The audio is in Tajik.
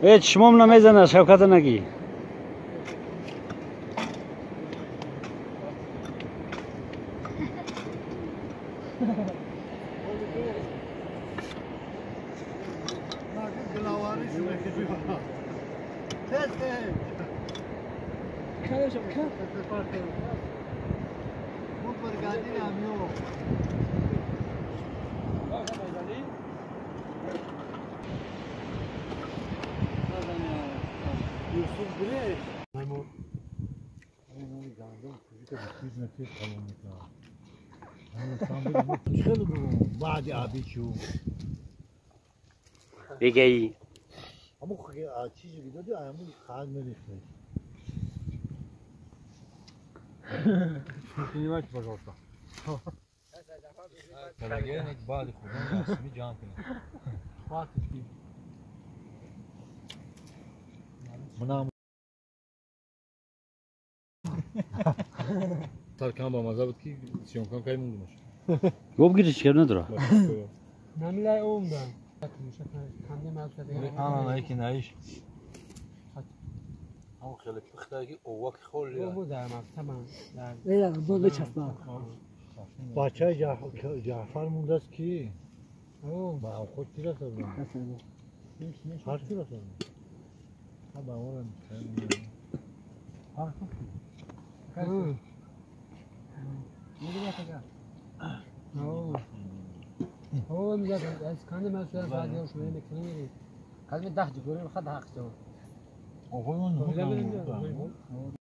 Э, чишмом намезана, Шавката нагӣ. Бегаи. Снимайте, пожалуйста. Таркан ба маза буд ки съёмкам кай мондимаш. Гоб гириш кер надора. Намилай омда. Ана наики наиш. Ҳам хеле пухта ки овак холи. Бачаи Ҷаъфар мондааст ки? Ба худ ки рафта будам? Ҳар ки рафта будам? Ҳа ба орам. Ҳар ки? Kalbi 10 jigori xad haq jo. Оғоён.